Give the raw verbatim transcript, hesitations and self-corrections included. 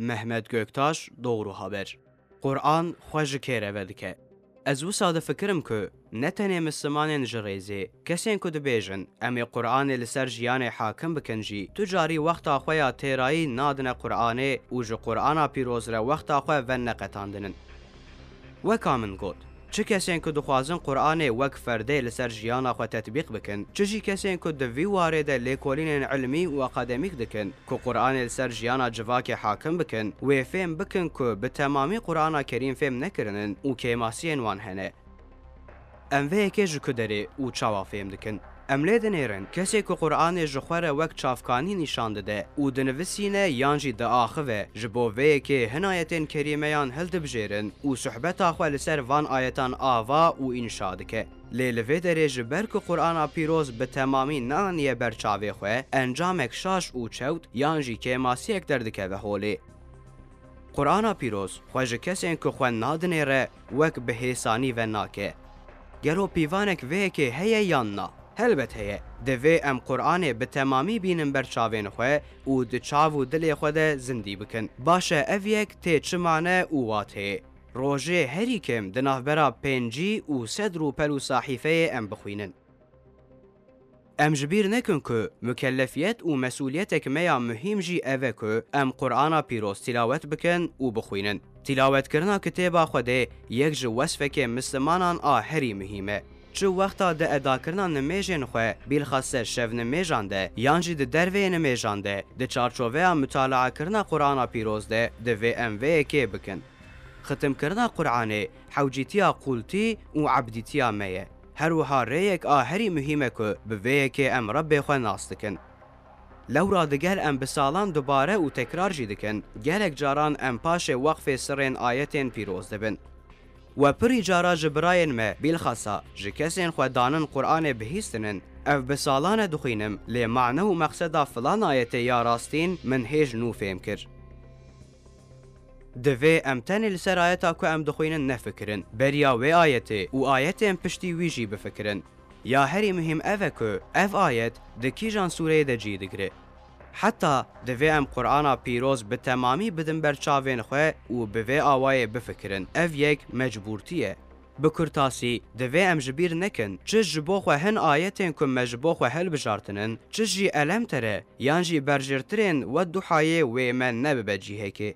Mehmet Göktaş, Doğru Haber. Quran xwe ji kê re vedike. Ez wisa difikirim ku ne tenê Mislimanên ji rêzê, kesên ku dibêjin, em ê Quranê li ser jiyanê hakim bikin jî, tu carî wexta xwe ya têrayî nadine Quranê û ji Qurana Pîroz re wexta xwe veneqetandinin. Weka min got, çi kesên ku dixwazin Quranê wek ferdê li ser jiyana xwe tetbîq bikin, çi jî kesên ku di vî warê de lêkolînên ilmî û akademîk dikin, ku Quranê li ser jiyana civakê hakim bikin, wê fêm bikin ku bi temamî Qurana Kerîm fêm nekirinin û kêmasiyên wan hene. Em vê yekê ji ku derê û çawa fêm dikin? Em lê dinêrin, kesê ku Quranê ji xwe re wek çavkanî nîşan dide û dinivisîne yan jî diaxive, ji bo vê yekê hin ayetên kerîmeyan hildibijêrin û suhbeta xwe li ser van ayetan ava û înşa dike. Lê li vê derê ji ber ku Qur'ana Pîroz bi temamî neaniye ber çavê xwe, encamek şaş û çewt yan jî kêmasiyek derdikeve holê. Qur'ana Pîroz xwe ji kesên ku xwe nadinêre wek bi hêsanî venake. Gelo pîvanek vê yekê heye yan na? Helbet heye. Divê em Qur'anê bi temamî bînin ber çavên xwe û di çav û dilê xwe de zindî bikin. Baş e, ev yek tê çi mane û wateyê? Rojê herî kêm di navbera pêncî û sed rûpel û sahîfeyê em bixwînin. Em ji bîr nekin ku mukellefiyet û mesûliyetek me ya muhîm jî ev e ku em Qur'ana Pîroz tilawet bikin û bixwînin. Tilawetkirina kitêba Xwedê yek ji wesfekê Mislimanan a herî muhîm e. Çi wexta di edakirina nimêjên xwe, bîlxase şevnimêjan de, yan jî di derveyê nimêjan de, di çarçoveya mutalaakirina Qur'ana Pîroz de, divê em vê yekê bikin. Xitimkirina Qur'anê hewcîtiya qûltî û ebdîtiya me ye. Her wiha rêyek a herî muhîm e ku bi vê yekê em Rebbê xwe nas dikin. Lewra digel em bi salan dubare û tekrar jî dikin, gelek caran em paşê weqfê sirrên ayetên pîroz dibin. We pirî cara ji birayên me, bîlxasa ji kesên xwe danin Qur'anê bihîstinin, ev bi salan e dixwînim, lê mane û mexseda filan ayetê ya rastîn min hêj nû fêm kir. Divê em tenê li ser ayeta ku em dixwînin nefikirin. Beriya wê ayetê û ayetên piştî wî jî bifikirin. Ya herî muhîm ev e ku ev ayet di kîjan sûreyê de cî digire. Heta divê em Qur'ana Pîroz bi temamî bidin ber çavên xwe û bi vê awayê bifikirin. Ev yek mecbûrtî ye. Bi kurtasî, divê em ji bîr nekin, çi ji bo xwe hin ayetên ku me ji bo xwe hilbijartinin, çi jî elemtere yan jî berjêrtirên Wedduhayê wê me nebibe cihekê.